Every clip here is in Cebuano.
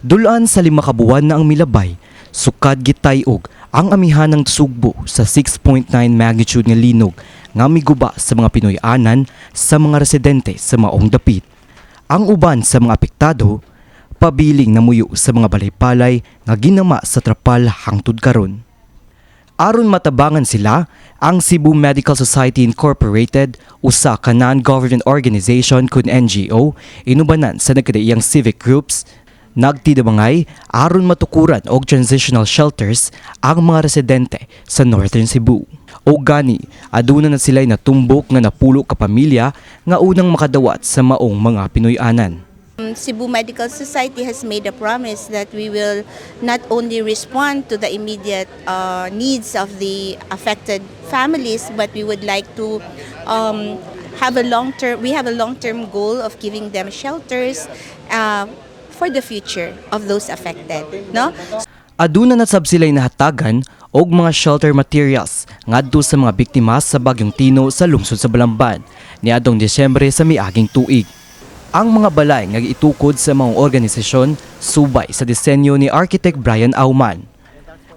Dul-an sa 5 ka buwan na ang milabay, sukad gitay-og ang amihanang Sugbo sa 6.9 magnitude nga linog nga miguba sa mga Pinoy-anan sa mga residente sa maong dapit. Ang uban sa mga apektado, pabiling namuyo sa mga balay-palay nga ginama sa trapal hangtod karon. Aron matabangan sila, ang Cebu Medical Society Incorporated, usa ka non-government organization kun NGO, inubanan sa nagkadaiyang civic groups, nagtidabangay aron matukuran og transitional shelters ang mga residente sa Northern Cebu. O gani, aduna na sila'y natumbok nga 10 ka pamilya nga unang makadawat sa maong mga Pinoy-anan. Cebu Medical Society has made a promise that we will not only respond to the immediate needs of the affected families, but we would like to have a long term. We have a long term goal of giving them shelters for the future of those affected. No? Aduna na sab sila'y nahatagan og mga shelter materials ngadto sa mga biktima sa bagyong Tino sa lungsod sa Balamban niadtong Disyembre sa miaging tuig. Ang mga balay nga giitukod sa mga organisasyon subay sa disenyo ni Architect Brian Auman.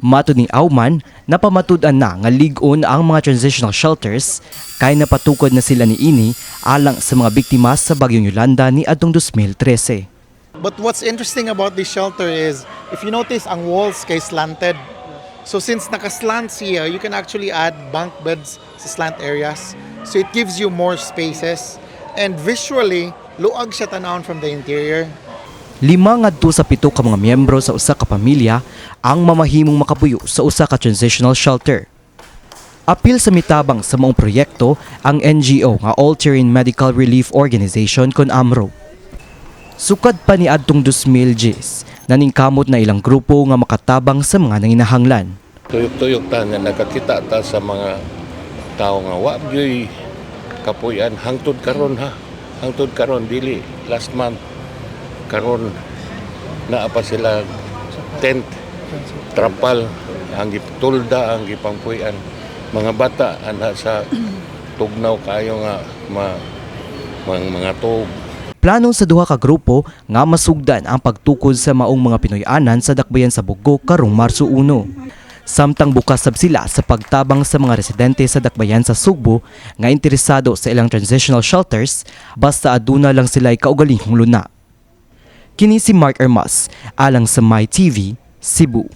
Matud ni Auman, napamatud-an na nga lig-on ang mga transitional shelters kay napatukod na sila niini alang sa mga biktima sa bagyong Yolanda niadtong 2013. But what's interesting about this shelter is, if you notice, ang walls kay slanted. So since nakaslant siya, you can actually add bunk beds sa slant areas. So it gives you more spaces. And visually, luag siya tanawon from the interior. 5 ngadto sa 7 ka mga miyembro sa usa ka pamilya ang mamahimong makapuyo sa usa ka transitional shelter. Apil sa mitabang sa maong proyekto ang NGO nga All Terrain Medical Relief Organization kon AMRO. Sukad pa ni adtong 2010, naningkamot na ilang grupo nga makatabang sa mga nanginahanglan. Tuyok-tuyok ta nga nakakita ta sa mga tao nga wa gyoy kapuy-an hangtod karon ha, hangtod karon, dili last month, karon naa pa sila tent, trapal ang gitulda ang gipangpuy-an. Mga bata ana sa tugnaw kayo nga ma mga tug. Plano sa duha ka grupo nga masugdan ang pagtukod sa maong mga Pinoy-anan sa dakbayan sa Bogo karong Marso 1. Samtang bukas sab sila sa pagtabang sa mga residente sa dakbayan sa Sugbo nga interesado sa ilang transitional shelters basta aduna lang sila'y kaugalingong luna. Kini si Mark Armas alang sa My TV, Cebu.